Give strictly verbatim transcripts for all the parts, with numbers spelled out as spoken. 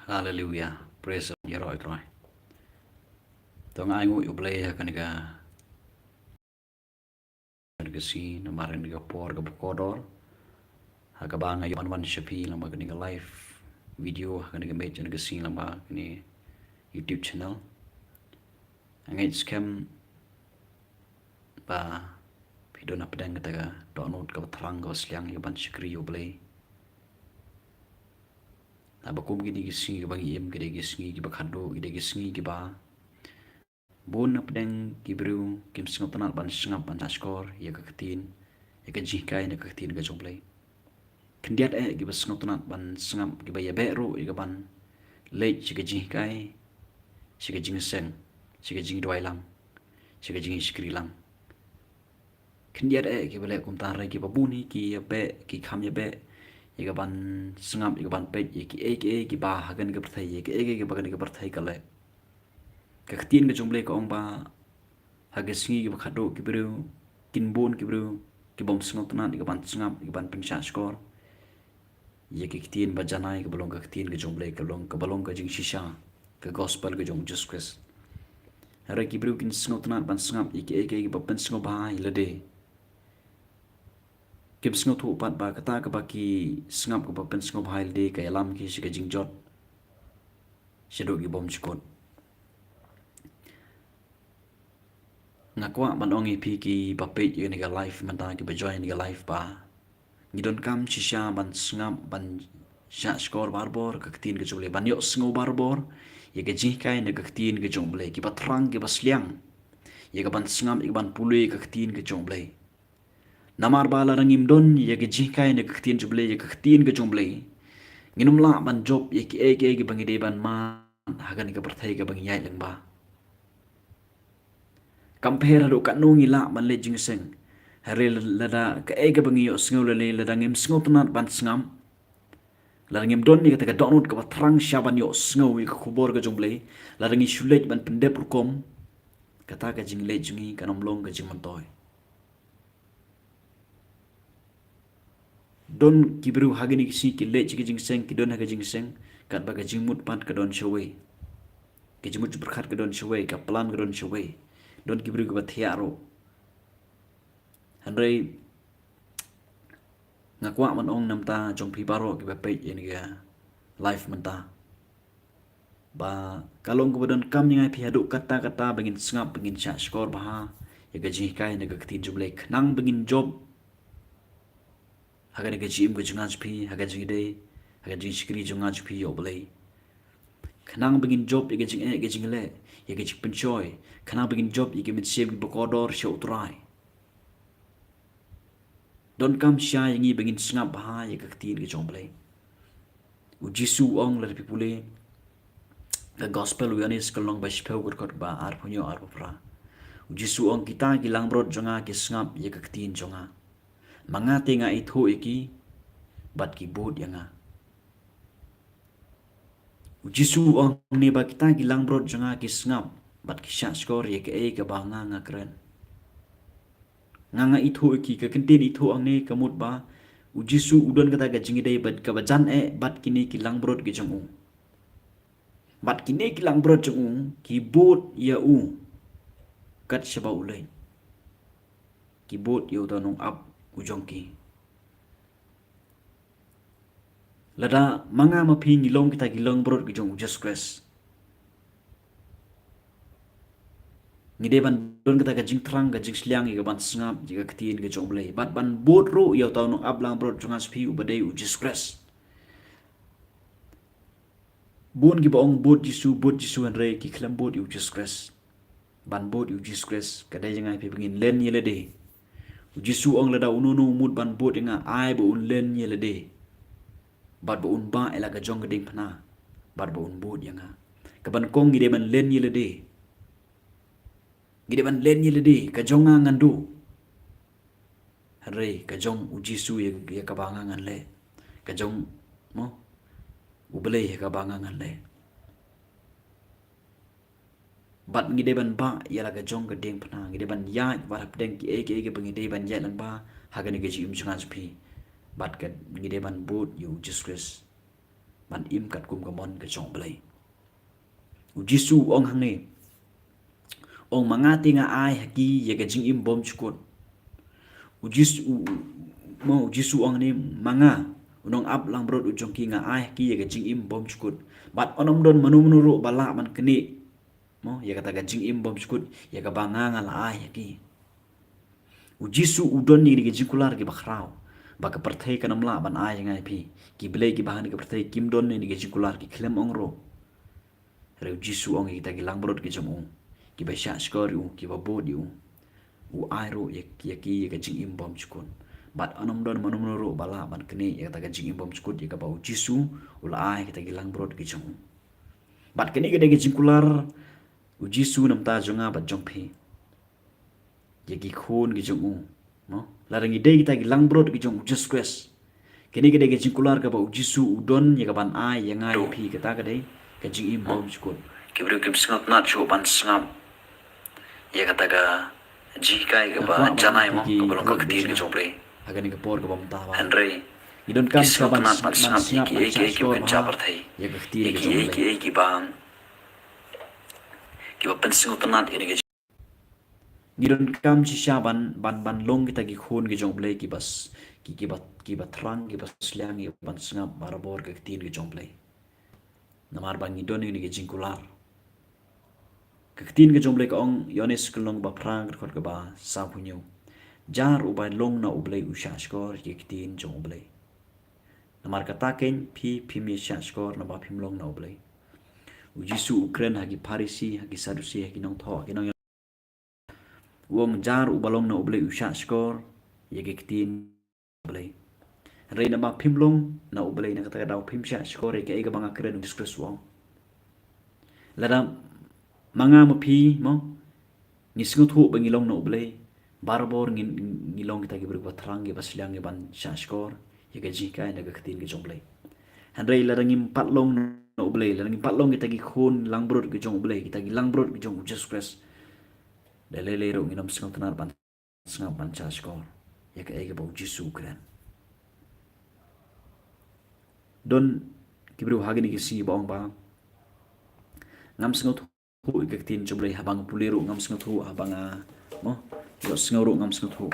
Hallelujah. Praise the Lord. Ïaroh ïa U Trai. To nga ainguh ïa U Blei ha kane ka, kane ka sngi namar kane ka por kaba kordor ha kaba nga ïoh ban wan sha phi lyngba kane ka live video ha kane ka miet jong kane ka sngi lyngba kane YouTube channel. Nga ngeit skhem ba phi don hapdeng kata ka dohnud kaba thrang kaba sliang ïa kaban shakri ïa U Blei. Haba kum kine ki sngi kiba ngi im, ki dei ki sngi kiba khatduh, ki dei ki sngi kiba bun hapdeng ki briew kim sngewtynnat ban sngap ban shahshkor ïa ka ktien, ïa ka jinghikai na ka ktien ka jong U Blei. Khyndiat eh kiba sngewtynnat ban sngap, kiba ïabeh ruh ïa kaban leit sha ka jinghikai, sha ka jingseng, sha ka jingduwai lang, sha ka jingshakri lang. Khyndiat eh kiba leh kumta, hynrei kiba bun hi ki ïabeh, ki kham ïabeh ïa kaban sngap, ïa kaban peit ïa kiei kiei kiba ha kane ka pyrthei, ïa kiei kiei kiba kane ka pyrthei ka leh. Ka ktien ka jong U Blei ka ong ba ha ki sngi kiba khatduh ki briew, kin bun ki briew ki bym sngewtynnat ïa kaban sngap, ïa kaban pynshahshkor ïa ki ktien ba janai kaba long ka ktien ka jong U Blei, kaba long, kaba long ka jingshisha, ka gospel ka jong U Jisu Khrist. Hynrei ki briew kin sngewtynnat ban sngap ïa kiei kiei kiba pynsngewbha ïa lade. Kim sngewthuh pat ba kata kaba ki sngap kaba pynsngewbha ïa lade ka ïalam ki sha ka jingjot shaduh ki bymjukut. Nga kwah ban ong ïa phi kiba peit ïa kane ka live mynta, kiba join ïa kane ka live, ba ngi donkam shisha ban sngap, ban shahshkor barabor ka ktien ka jong U Blei, ban ïohsngew barabor ïa ka jinghikai na ka ktien ka jong U Blei, kiba thrang, kiba sliang ïa kaban sngap, ïa kaban pule ka ktien ka jong U Blei. Namar ba lada ngim don ïa ka jinghikai na ka ktien jong U Blei, ïa ka ktien ka jong U Blei, ngin ym lah ban jop ïa kiei kiei kiba ngi dei ban mad ha kane ka pyrthei kaba ngi ïaid lyngba. Kam pher haduh katno ngi lah ban leit jingseng, hynrei lada kaei kaba ngi ïohsngew lane lada ngim sngewtynnat ban sngap, lada ngim don ïa kata ka dohnud kaba thrang shisha ban ïohsngew ïa ka khubor ka jong U Blei, lada ngi shu leit ban pyndep rukom, kata ka jingleit jong ngi kan ym long ka jingmyntoi. Don ki briew ha kine ki sngi ki leit sha ka jingseng, ki don ha ka jingseng, katba ka jingmut pat ka don shawei, ka jingmut jingpyrkhat ka don shawei, ka plan ka don shawei. Don ki briew kiba thiah ruh. Hynrei nga kwah ban ong na ka bynta jong phi baroh kiba peit ïa kane ka live mynta, ba ka long kaba donkam ïa ngi phi haduh katta katta ba ngin sngap, ba ngin shahshkor bha ïa ka jinghikai na ka ktien jong U Blei, khnang ba ngin jop ha kane ka jingim ka jong nga jong phi, ha ka jingïadei, ha ka jingshakri jong nga jong phi ïa U Blei, khnang ba ngin jop ïa ka jingeh, ka jingleh, ïa ka jingpynshoi, khnang ba ngin jop ïa ka mynsiem kaba kordor sha U Trai. Donkam shisha ïa ngi ba ngin sngap bha ïa ka ktien ka jong U Blei. U Jisu u ong, lada phi pule ka gospel u Ïoannis ka lynnong ba shiphew, ka dkhot ba arphew hynñiew, arphew phra, U Jisu u ong, kita ki langbrot jong nga ki sngap ïa ka ktien jong nga, ma nga te nga ithuh ïa ki bad ki bud ïa nga. U Jisu u ong ne ba kita ki langbrot jong nga ki sngap bad ki shahshkor ïa kaei kaba nga, nga kren. Nga, nga ithuh ïa ki, ka kyntien ithuh hangne ka mut ba U Jisu u don kata ka jingïadei bad kaba jan eh bad kine ki langbrot ki jong u. Bad kine ki langbrot jong u ki bud ïa u kat shaba u leit. Ki bud ïa uta u nongap u jong ki. Lada ma nga ma phi ngi long kita ki langbrot ki jong U Jisu Khrist, ngi dei ban don kata ka jingthrang, ka jingsliang ïa kaban sngap ïa ka ktien ka jong U Blei bad ban bud ruh ïa uta u nongap langbrot jong nga jong phi uba dei U Jisu Khrist. Bun kiba ong bud Jisu, bud Jisu, hynrei ki khlem bud ïa U Jisu Khrist. Ban bud ïa U Jisu Khrist ka dei jong nga phi ba ngin len ïa lade. U Jisu u ong, lada uno uno u mut ban bud ïa nga, ai ba un len ïa lade bad ba un bah ïa la ka jong ka diengphna bad ba un bud ïa nga. Kaba nyngkong ngi dei ban len ïa lade. Ngi dei ban len ïa lade, ka jong nga ngan duh. Hynrei ka jong U Jisu ïa, ïa kaba nga ngan leh. Ka jong, mo, U Blei ïa kaba nga ngan leh. Bad ngi dei ban bah ïa la ka jong ka diengphna, ngi dei ban ïaid bad hapdeng kiei kiei kiba ngi dei ban ïaid lyngba ha kane ka jingim jong nga jong phi. Bad ka, ngi dei ban bud ïa U Jisu Khrist. ban im katkum ka mon ka jong U Blei. U Jisu u ong hangne, u ong, ma nga te nga ai ha ki ïa ka jingim bymjukut. U Jisu u, u, mo, U Jisu u ong hangne, ma nga, u nongap langbrot u jong ki, nga ai ha ki ïa ka jingim bymjukut. Bad un ym don mano mano ruh ba lah ban knieh, mo, ïa kata ka jingim bymjukut ïa kaba nga nga la ai ha ki. U Jisu u don ïa kine ki jingkular kiba khraw, ba ka pyrthei kan ym lah ban ai ïa nga ïa phi. Ki blei kiba ha kane ka pyrthei kim don ïa kine ki jingkular, ki khlem ong ruh. Hynrei U Jisu u ong ïa kita ki langbrot ki jong u, kiba shahshkor ïa u, kiba bud ïa u, u ai ruh ïa, ïa ki ïa ka jingim bymjukut. Bad un ym don mano mano ruh ba lah ban knieh ïa kata ka jingim bymjukut ïa kaba U Jisu u la ai ïa kita ki langbrot ki jong u. Bad kane ka dei ka jingkular U Jisu namar jong nga bad jong phi, ïa ki khun ki jong u, mo? Lada ngi dei kita ki langbrot ki jong U Jisu Khrist, kane ka dei ka jingkular kaba U Jisu u don ïa kaban ai ïa nga ïa phi, kata ka dei ka jingim bymjukut. Ki briew kim sngewtynnat shuh ban sngap ïa kata ka jinghikai kaba janai, mo, kaba long ka ktien ka jong U Blei. Ha kane ka por kaba mynta ba, hynrei ngi donkam shisha ban sngap ïa kiei kiei kiba kynja pyrthei, ïa ka ktien ka jong U Blei, kiba, kiba pynsngewtynnat ïa kane ka jing- Ngi donkam shisha ban, ban, ban long kita ki khun ki jong U Blei kiba s-, ki, kiba, kiba thrang, kiba sliang, kiban sngap barabor ka ktien ka jong U Blei. Namar ba ngi don ïa kine ki jingkular. Ka ktien ka jong U Blei ka ong, Ïoannis ka lynnong ba phra, ka dkhot kaba sawphew hynñiew, jar uba long na U Blei u shahshkor ïa ka ktien jong U Blei. Namar kata keiñ phi phim ïa shahshkor naba phim long na U Blei. U Jisu u kren ha ki Pharisi, ha ki Sadusi, ha ki nongthoh, ha ki nong- U ong, jar uba long na U Blei u shahshkor ïa ki ktien U Blei. Hynrei naba phim long na U Blei, na kata ka daw phim shahshkor ïa kaei kaba nga kren, U Jisu Khrist u ong. Lada ma nga ma phi, mo, ngi sngewthuh ba ngi long na U Blei, barabor ngi, ngi long kita ki briew kiba thrang, kiba sliang, kiban shahshkor ïa ka jinghikai na ka ktien ka jong U Blei. Hynrei lada ngim pat long na U Blei, lada ngim pat long kita ki khun langbrot ki jong U Blei, kita ki langbrot ki jong U Jisu Khrist, da lei lei ruh ngin ym sngewtynnat ban sngap, ban shahshkor ïa kaei kaba U Jisu u kren. Don ki briew ha kine ki sngi ba ong ba, ngam sngewthuh ïa ka ktien jong U Blei, haba nga pule ruh ngam sngewthuh, haba nga, mo, ïohsngew ruh ngam sngewthuh.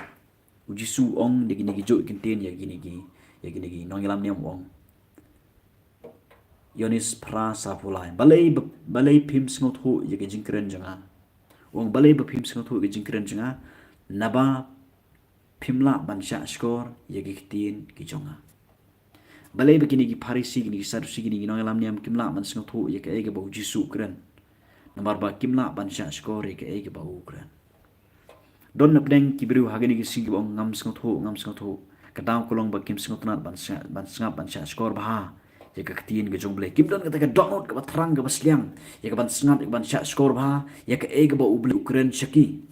U Jisu u ong da kine ki juh ki ktien ïa kine ki, ïa kine ki nongïalam niam, u ong, Ïoannis phra, sawphew lai, balei ba, balei phim sngewthuh ïa ka jingkren jong nga? U ong, balei ba phim sngewthuh ïa ka jingkren jong nga? Naba phim lah ban shahshkor ïa ki ktien ki jong nga. Balei ba kine ki Pharisi, kine ki Sadusi, kine ki nongïalam niam kim lah ban sngewthuh ïa kaei kaba U Jisu u kren? Namar ba kim lah ban shahshkor ïa kaei kaba u kren. Don na pdeng ki briew ha kine ki sngi kiba ong, ngam sngewthuh, ngam sngewthuh. Ka daw ka long ba kim sngewtynnat ban sha-, ban sngap, ban shahshkor bha ïa ka ktien ka jong U Blei. Kim don kata ka dohnud kaba thrang, kaba sliang, ïa kaban sngap, ïa kaban shahshkor bha ïa kaei kaba U Blei u kren sha ki.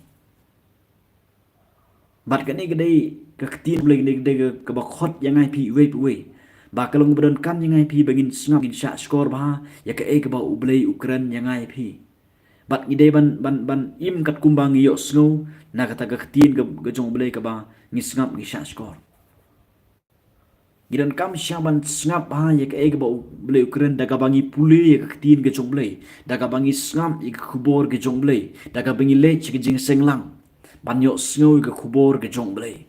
Bad kane ka dei ka ktien U Blei, kane ka dei ka, kaba khot ïa nga ïa phi iwei pa iwei. Ba ka long kaba donkam ïa nga ïa phi ba ngin sngap, ngin shahshkor bha ïa kaei kaba U Blei u kren ïa nga ïa phi. Bad ngi dei ban, ban, ban im katkum ba ngi ïohsngew na kata ka ktien ka, ka jong U Blei, kaba ngi sngap, ngi shahshkor. Ngi donkam shisha ban sngap bha ïa kaei kaba U Blei u kren da kaba ngi pule ïa ka ktien ka jong U Blei, da kaba ngi sngap ïa ka khubor ka jong U Blei, da kaba ngi leit sha ka jingseng lang ban ïohsngew ïa ka khubor ka jong U Blei.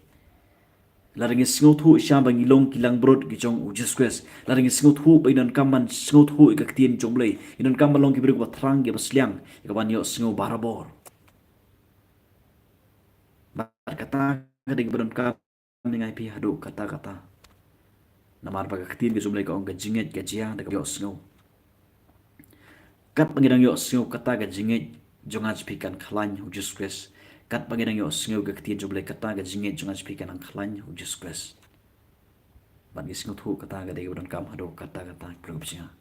Lada ngi sngewthuh shisha ba ngi long ki langbrot ki jong U Jisu Khrist, lada ngi sngewthuh ba ngi donkam ban sngewthuh ïa ka ktien jong U Blei, ngi donkam ban long ki briew kiba thrang, kiba sliang, ïa kaban ïohsngew barabor. Bad kata ka dei kaba donkam ïa nga ïa phi haduh katta katta. Namar ba ka ktien ka jong U Blei ka ong, ka jingngeit ka jia da ka ïohsngew. Katba ngi dang ïohsngew kata ka jingngeit jong nga sha phi kan khlaiñ ha U Jisu Khrist. Katba ngi dang ïohsngew ka ktien jong U Blei, kata ka jingngeit jong nga sha phi kan nang khlaiñ ha U Jisu Khrist. Bad ngi sngewthuh kata ka dei kaba donkam haduh katta katta, ki briew kiba jngai.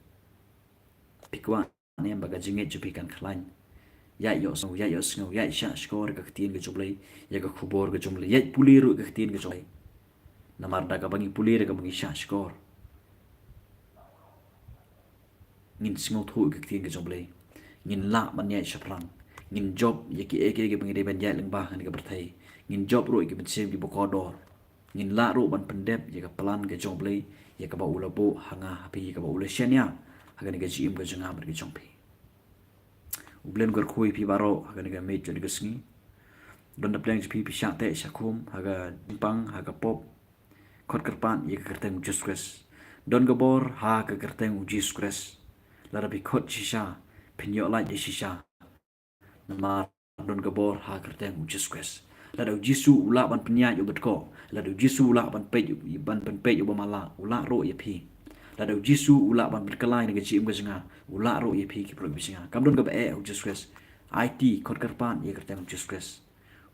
Phi kwah ne em ba ka jingngeit jong phi kan khlaiñ? Ïaid ïohsngew, ïaid ïohsngew, ïaid shahshkor ïa ka ktien ka jong U Blei, ïa ka khubor ka jong U Blei, ïaid pule ruh ïa ka ktien ka jong U Blei. Namar da kaba ngi pule, da kaba ngi shahshkor, ngin sngewthuh ïa ka ktien ka jong U Blei. Ngin lah ban ïaid shaphrang. Ngin jop ïa kiei kiei kiba ngi dei ban ïaid lyngba ha kane ka pyrthei. Ngin jop ruh ïa ki mynsiem kiba kordor. Ngin lah ruh ban pyndep ïa ka plan ka jong U Blei, ïa kaba u la buh ha nga ha phi, ïa kaba u la shaniah ha kane ka jingim ka jong nga bad ka jong phi. U Blei un kyrkhu ïa phi baroh ha kane ka miet jong kane ka sngi. Don da pdeng jong phi phi shah teh shah khum ha ka jingpang, ha ka pop. Khot kyrpad ïa ka kyrteng U Jisu Khrist. Don ka bor ha ka kyrteng U Jisu Khrist. Lada phi khot shisha, phin ïoh lait ïa shisha. Namar don ka bor ha ka kyrteng U Jisu Khrist. Lada U Jisu u lah ban pynïaid u bad ko. Lada U Jisu u lah ban peit, ban pynpeit u ba mala, u lah ruh ïa phi. Lada U Jisu u lah ban pynkylla ïa ka jingim ka jong nga, u lah ruh ïa phi ki briew ki jong nga. Kam don kaba eh ha U Jisu Khrist. Aiti, khot kyrpad ïa ka kyrteng U Jisu Khrist.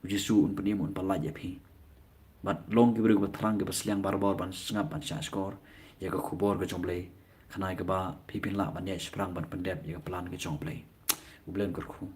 U Jisu un pynim, un pyllait ïa phi. Bad long ki briew kiba thrang, kiba sliang barabor ban sngap, ban shahshkor ïa ka khubor ka jong U Blei. Khnang kaba phi phin lah ban ïaid shaphrang ban pyndep ïa ka plan ka jong U Blei. U Blei un kyrkhu.